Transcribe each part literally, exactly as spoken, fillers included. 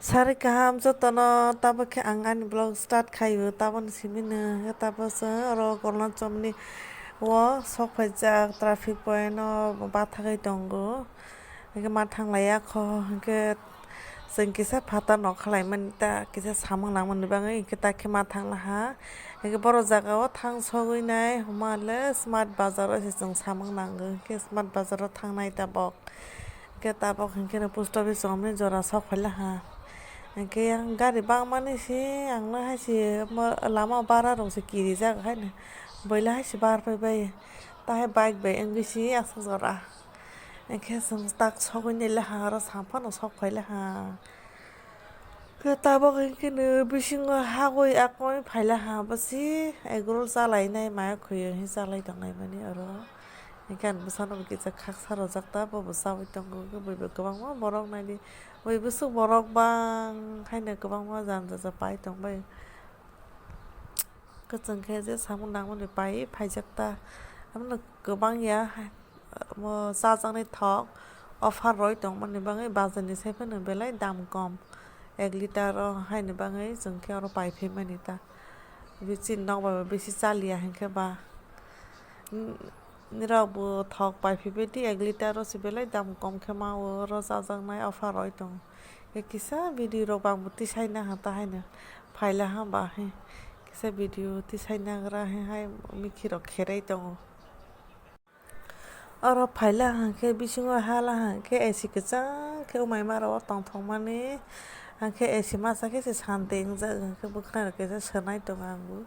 Sari kaham jotono, tabuk khe ang ani vlog start khaio, taboni simi no, tabuk chwng oro Korna chomni o sok phaijak traffic point o bathagwi tongo, hwnkhe ma thanglaiya kho, hwnkhe chwng kisa phatar no khwlaimani ta kisa samung nangmani bagwi, hwnkhe ta khe ma thanglaha, hwnkhe borok jaga o thang sogwi nai hwnba le smart bazar o se chwng samung nango, hwnkhe smart bazar o thangnai tabuk. Hwnkhe tabuk hwnkhe no post office romni jora sok phaila ha. Hwnkhe yang gari bangmani se ang no hai se mo-, lama bara rok se kirijak haino. Boila hai se bar phai bai. Tahai bike bai wngwi se aswk jora. Hwnkhe chwng tak sogwi naila ha oro sam phano sok phaila ha. Khe tabuk hwnkhe no bisingo hagwi akoi phaila ha, bwsi egg roll chalainai maya khwi hwnwi chalai tongnaimani oro. Hwnkhe ang bwsano bo kisa khaksa rwjak ta, bobo chaui tongo, hwnkhe bui bo kwbangma borok naidi, bui bwswk borok bang haino kwbangma jani jani pai tongbai. Kwchwng khe je samung nangmani pai phaijak ta, abono kwbang ya. Omo chajaknai thok offer rwi tongmani bagwi bazarni sai phano belai dam kom, ek litre o haini bagwi chwng khe oro pai phaimani ta. Bini nokbar bai bisi chaliya hinkhe ba, nirok bo thok pai phaibaidi, ek litre o se belai dam kom khe ma o, oro chajaknai offer rwi tongo. Kisa video rok bo ang bo tisai naha ta haino phaila ha ba, kisa video tisai nagra hai mikhi rok kherai tongo. Oro phaila hwnkhe bisingo hala hwnkhe A C kwchang khe umai mara o tongthokmani, hwnkhe A C masa khe se santi wngjak, hwnkhe bwkhwnai rok kisa swnai tongo ang bo.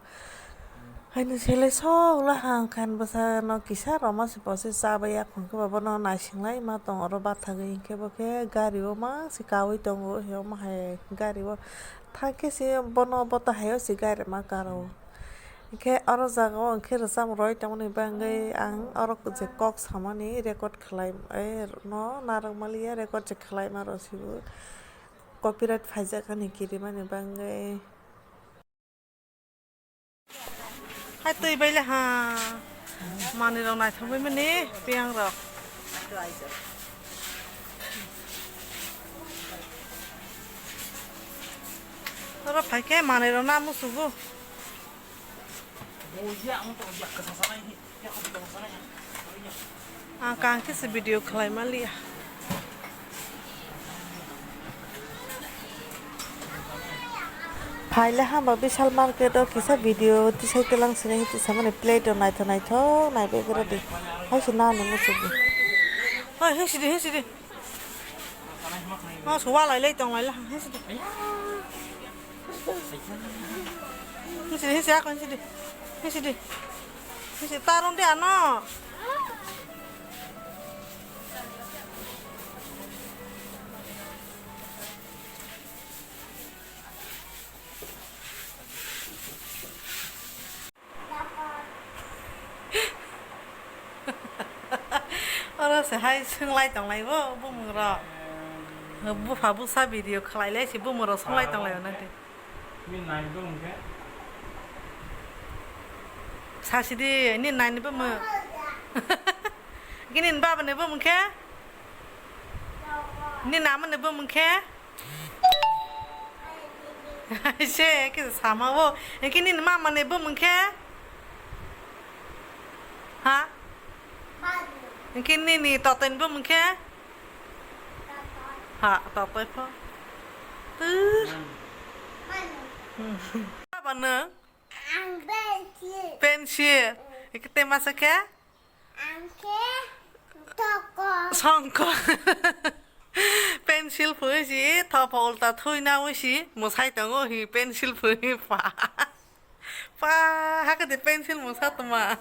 Haino selai sok la hwnkhe bwsano kisa roma se bo se chabai ya, hwnkhe ba bono naising lai ma tongo oro bathagwi, hwnkhe bo khe gari o ma se kaui tongo, omo hai gari o. Thang khe se bono bo tahai o se gari ma karo. Hwnkhe oro jaga o hwnkhe rwchapmung rwi tongmani bagwi ang oro je kok samani record khlai, eh, no narwk maliya, record se khlai ma rw sibo. Copyright phaijak ani kirimani bagwi. Hai twi baile ha. Manwi rok naithok bai mani piyang rok. Oro phaikhe manwi rok na musugo. Ang kang khe se video khlai maliya. Phaile hamba Vishal market o kisa video tisai twlang sini hiti samani plate o naithok naithok naibe gura di. Hai se nani muchuk di. Hoi, hoi sidi, hoi sidi. Ma suwa lai lai tong lai la, hoi sidi. Hoi sidi, hoi sidi, ako hoi sidi. Hoi sidi. Hoi sidi, tarong di ano. Oro se hai swnglai tonglai bo bumung rok. Bupha busa video khlai lai se bumung rok swnglai tonglai o nang te. Nini nai ni bumung khe? Sa sidi, nini nai ni bumung. Nini baba ni bumung khe? Nini ama ni bumung khe? Hai se, kisa sama o. Nini mama ni bumung khe? Ha? Nini totoi ni bumung khe? Ha, totoi pho. Baba nwng? Ang pencil. Pencil. Eke te masa khe? Ang khe toko. Songko. Pencil phui si, thopo ulta thui na ui si, musai tongo hi pencil phui pa. Pa, hake de pencil musa tuma.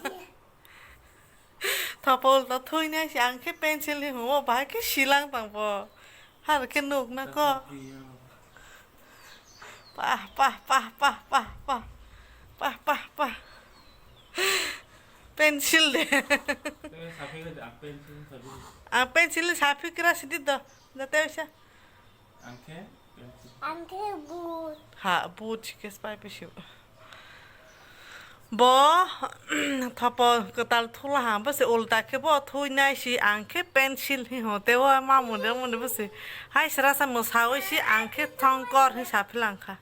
Thopol to thui nai se, ang khe pencil ni humo bahai khe silang tang bo. Har khe nuk na ko. Pah, pah, pah, pah, pah, pah. Pah, pah, pah. Pencil de. Tei saphai de, ang pencil saphai. Ang pencil ni saphai kra sidi do. Jate bisa. Ang khe pencil. Ang khe but. Ha, but si khe spai pisi. Bo thopo kwtal thula ha, bo se ulta khe bo thui nai si, ang khe pencil hi ho, tei o mamuni, muni bo se hai sra sa mwsaui si, ang khe thongkor hi sa philang kha.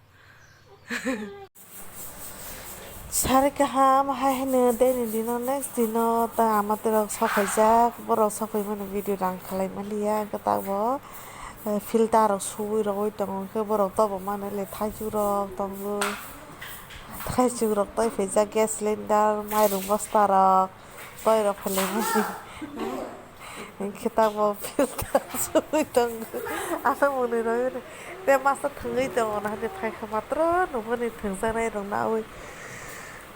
Sari kaham hai hino deni dino, next dino ta ama terok sok phaijak, borok sok phaimani video rang khalai manliya, hwnkhe tabok, eh, filter rok suwi rogwi tongo, hwnkhe borok tobo mano le thaichuk rok tongo. Thaichuk rok toi phaijak, gas cylinder, mairum bosta rok toi rok phalai mani. Hwnkhe tabok filter sugwi tongo. Aswk mwnwi rok tei masa thwngwi tongo, nahani phaikha matwrwng nukmani thwngjaknai rok naui.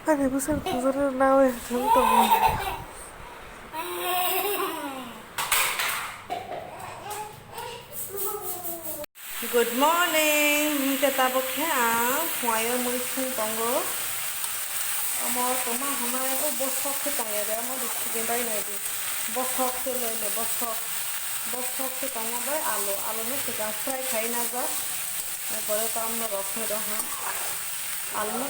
Ani bwswk thwngjaknai rok naui thwng tongo. Good morning, hwnkhe tabok khe ang phuaio mui sung tongo. Omo kwma hwnwi o bosok khe tongya de, omo de sidi bai nai di. Bosok khe loi le bosok. Bosok khe tongma bai alu, alu no swkang fry khai na jak. Pore to amno rok khe do ha. Alu no,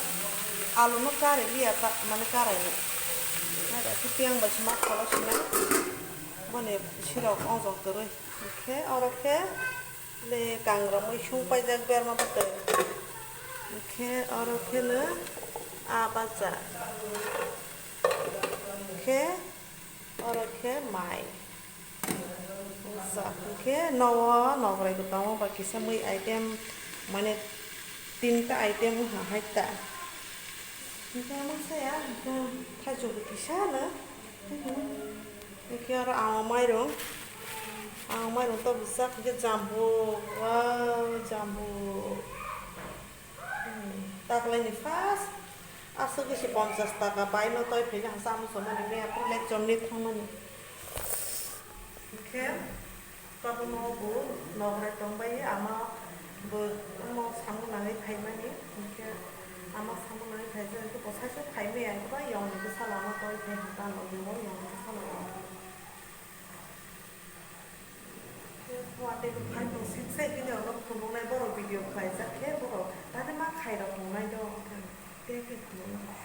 alu no kari liya ta, mane karai no. Nai da khe piyang bai se ma kholo sinai. Boni sirok ojok kwrwi. Hwnkhe oro khe le kangrok mui sung paijak berma bwtwi. Hwnkhe oro khe no aa bacha. Hwnkhe oro khe mai. Bwsa hwnkhe nogo nograi kwbangma ba kisa mui item, mane tinta item wngkha hai ta. Hwnkhe omo saya hwnkhe thaichuk bo kisa no. Hwnkhe oro ang mairum, ang mairum tabuk jak hwnkhe jambuk, wow, jambuk. Hmm, taklaini first aswk bisi ponchas taka bai no toi phaina hasa amo somani mea lekchor ni thangmani. Hwnkhe. Tabukno bo nograi tongbai, ama bo omo samung nangwi phaimani, hwnkhe ama samung nangwi phaijak, hwnkhe bo saichung phaimaya, hwnkhe ba yongni bwsalo ano toi phai hwn ta logio, yongni bwsalo ano. Khe watwi bo phai tong sik se, bini ulo phunuknai borok video khlaijak khe borok tani ma khairok tongnai do, hwnkhe tei khe phunuknai.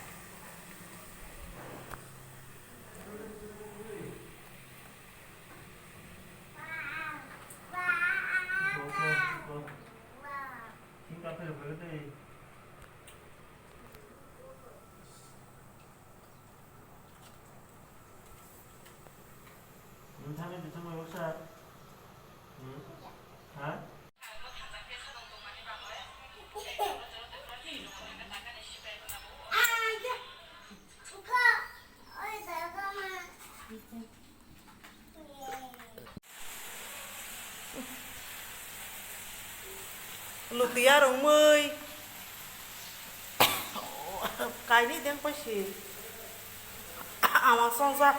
Lutiya rwngmwi kainwi deng paisi ama songsa.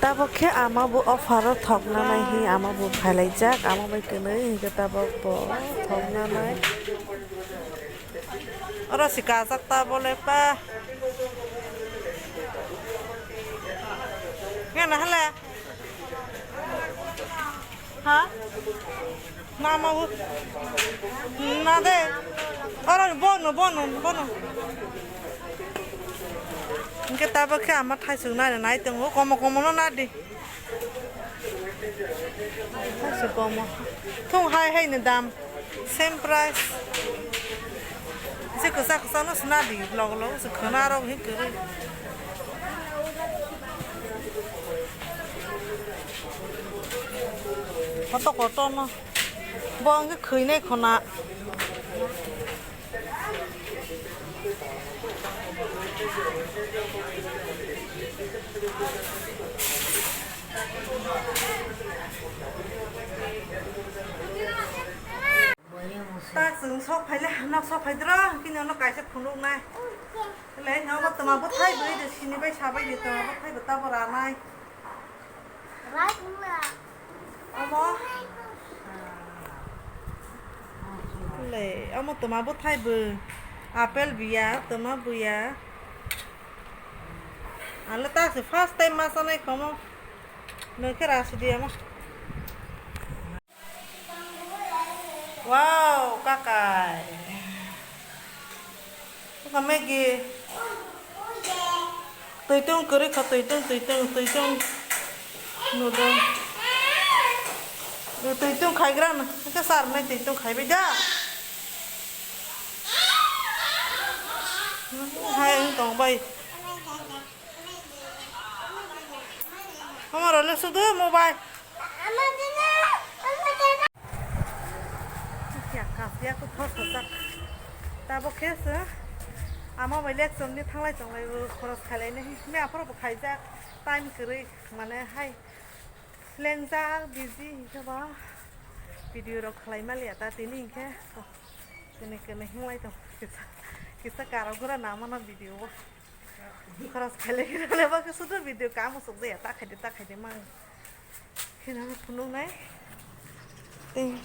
Tabuk khe ama bo offer o thokna nai hi ama bo phailaijak, ama bai kwnwi hinkhe tabuk bo thokna nai. Oro si kajak ta bole pa. Ngana hala. Ha? Na ma u. Na de. Oro bono, bono, bono. Hwnkhe tabuk khe ama thaisuk nai nai tongo, komo komo no na di. Thaisuk komo. Thung hai hai ni dam. Same price. Bisi kwchak kwchak no sna di, log log se khwna rok hi kwrwi. Koto koto no. Bo hwnkhe khwinai khwna. Ta chwng sok phaile, nok sok phaidro, kini ono kaisa phunuknai. Le, nogo twma bwthai bwrwi de sini bai sabai de twma bwthai bo tabo ranai. Omo. Le, omo twma bwthai bo. Apple biya, twma buya. Ano ta se first time ma sanai khomo. Nokhe rasidi ama. Wow, kakai. Kakai Maggie. Twitung kwrwi kha, twitung, twitung, twitung. Noodle. Twitung khaigra no. Khe sar nai twitung khaibai da. Hai, ang tong bai. Amaro le sudu mobile. Ya, kap ya, ko thos thos jak. Tabok khe se ama bai lek chom ni thanglai tonglai bo khoros khailai nai. Me aphuru bo khaijak, time kwrwi, mane hai lengjak, busy hinkhe ba video rok khlai maliya ta tini hinkhe. Tini kene hinglai tong kisa, kisa karo gura na mano video bo. Khoros khailai khailai ba khe sudu video kamo sukjaya, ta khaide, ta khaide mang. Kheno phunuknai. Tei